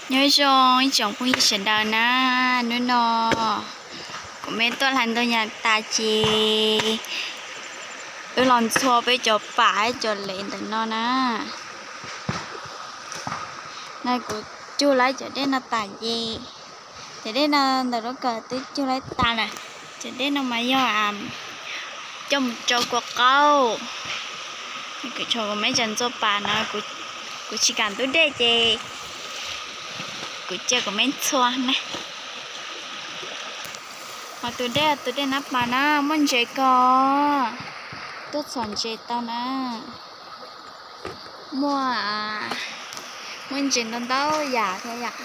Nyob zoo ib tsoom phooj ywg sawv daws na, hnub no kuv me tuaj hlais ntoo yas tas ces wb los ntxhua peb cov pam cov lev ntawm no na. No kuv cug lawv cov dej no tas ces, cov dej no ntawm lub kawm twb cug lawv tas na. Cov dej no mas yog coj mus rau kua qaub. Kuv tshuav kuv me cov ntxhua pam no, kuv tsis kam ntub dej ces kuv cia kuv me ntxhua na. Ho tus dej, tus dej nab pas na muaj ntses ko, tuaj txhom ntses tau na. Muaj, muaj ntses ntau ntau yam thiab yom.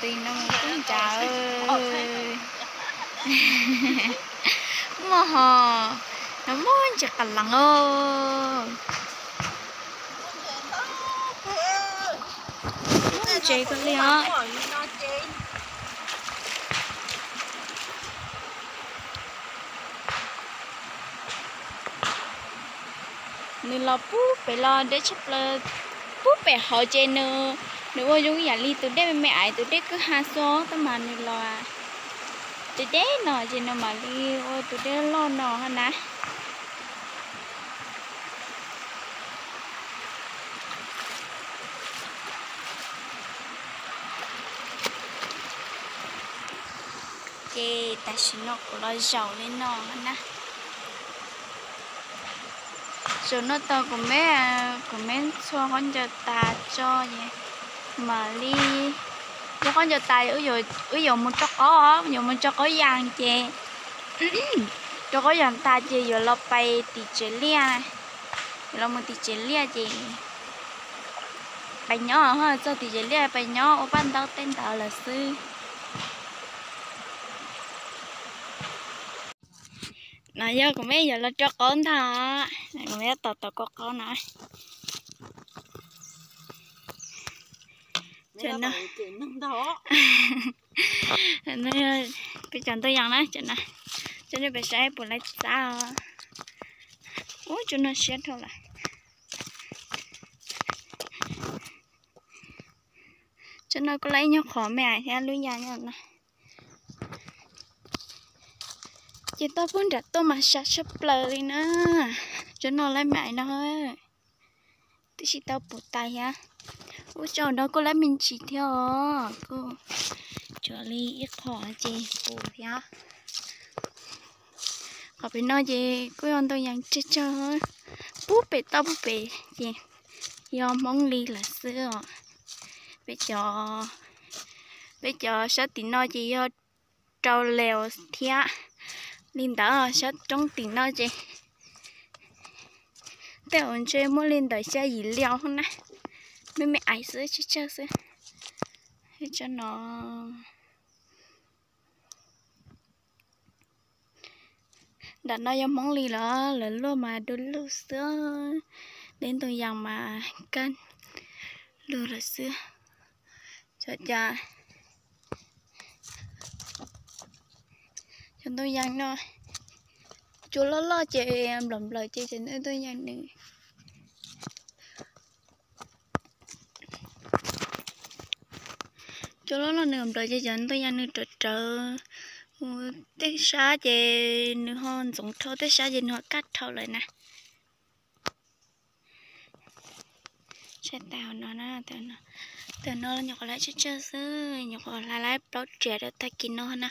Tus no mus kub ncav, muaj ho, no muaj ntses qas lees os. Muaj ntses kawg li os. Nws los pub pem los deb tshaj plaws, pub pem hauv ces nws, nws ua zoo yam li tus dej me me aiv, tus dej kwj ha xwb, tab mas nws los deb deb no ces nws mam li ua tus dej loj no na. Ces tam sim no kuv los zaum li no na. Zaum no tau kuv me, kuv me ntxhua khaub ncaws tas tso es mam li, yog khaub ncaws tas wb yuav mus rau qaub, yuav mus rau qaub yas ces, rau qaub yas tas ces yuav los pais tim tsev liaj, yuav los mus tim tsev liaj ces pais nyob, txog tim tsev liaj pais nyob ua paj ntaub tej ntawd lawm xwb. No yog kuv me yuav los rau qaub ntag, kuv me tab tom tau kua qaub no. Peb cov ntoo yas na, cov no, cov no peb saib puas laib txav os. Ub, cov no siab dhau lawm. Cov no kuj laib ib nyuag qhov me ais thiab lub yas no. Ces tau puag nram tuaj mas sab tshaj plaws li na. Cov no laib me ais no, twb tsis tau puv tas thiab. Ub, cov no kuj laib me ntsis thiab os, kuj tsuas li ib qho ces puv thiab. Qhov pem no ces kuj yog ntoo yas tsawg tsawg, pub pem toj pub pem ces yog Hmoob li lawm xwb os. Peb cov, peb cov sab tim no ces yog rau leus thiab li ntawd, sab roob tim no ces tej zaum ntshe muaj li ntawm xya yim leus na, me me ais xwb tsawg tsawg xwb. Tso no. Nram no yog Hmoob li los lawv luaj mas du lug xwb, deb ntoo yas mas kaj lug lawm xwb. Cov cas, cov ntoo yas no cua loj loj ces nplaum nplaum ces cov ntoo yas nws, cua loj loj nws nplaum ces cov ntoo yas nws rawv rawv mus tej sab ces nws ho ntxoov dhau, tej sab ces nws ho kaj dhau lawm na. Saib tas no, tas no nyuam qhuav laib tsawg tsawg xwb, nyuam qhuav laib laib plaub riam rau tag kis no na.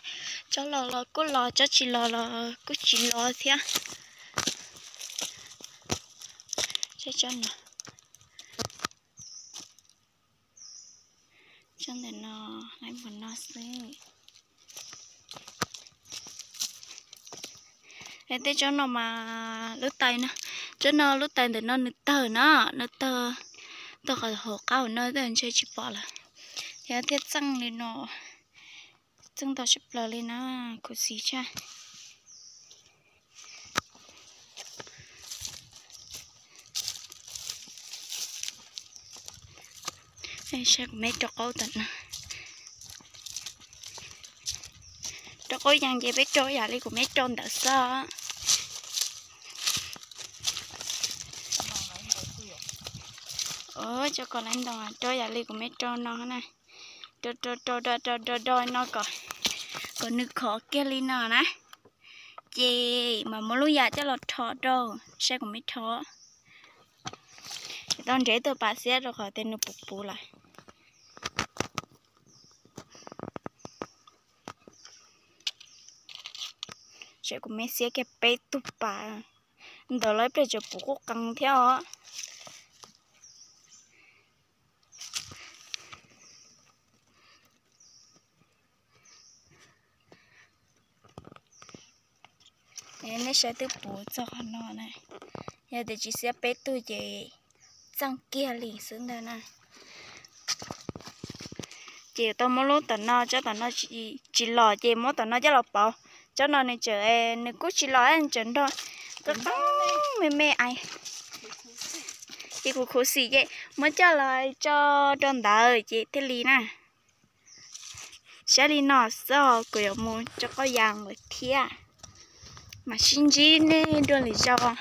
Tsob los los kuj los, tsob tsis los los kuj tsis los thiab. Saib tsob no, tsob ntawm no, laib npaum no xwb. Tej tsob no mas lub tais no, tsob no lub tais ntawm no nws tawg na, nws tawg, tawg qhov hauv qab hauv no tej ntshe tsis pom lawm. Yog thiaj txeej li no, txeej ntau tshaj plaws li na, khuv xim tshaj. Saib kuv me rau qaub tom no. Rau qaub yees ces peb rau yam li kuv me rau ntawd xwb. Tso kom laiv ntoo rau yam li kuv me rau no na. Rau rau rau rau rau rau no kom, kom nws khov kiag li no na. Ces mam muab lub yam coj los rho rau, saib kuv me rho. Tau nrhiav tus pas xiab rau qhov tias nws puv puv lawm. Saib kuv me xiab kiag peb tug pas, ntawd lawv ib pliag tseem puv quj qees thiab os. Nej saib twb puv txog qhov no na. Yog tias tsis xiab peb tug ces txeej kiag li xwb ntag na. Ces yuav tau muab lub tom no, tsob tom no tsis los ces muab tom no coj los pauv. Tsob no nws tseem, nws kuj tsis los, nws tseem nrog qeeb qeeb me me. Ces kuv khuv xim ces muab coj los tso rau ntawd ces thiaj li na. Saib li no xwb, kuv yuav mus tso qoj yas lawm thiab. Mam sib ntsib nej dua lwm zaus.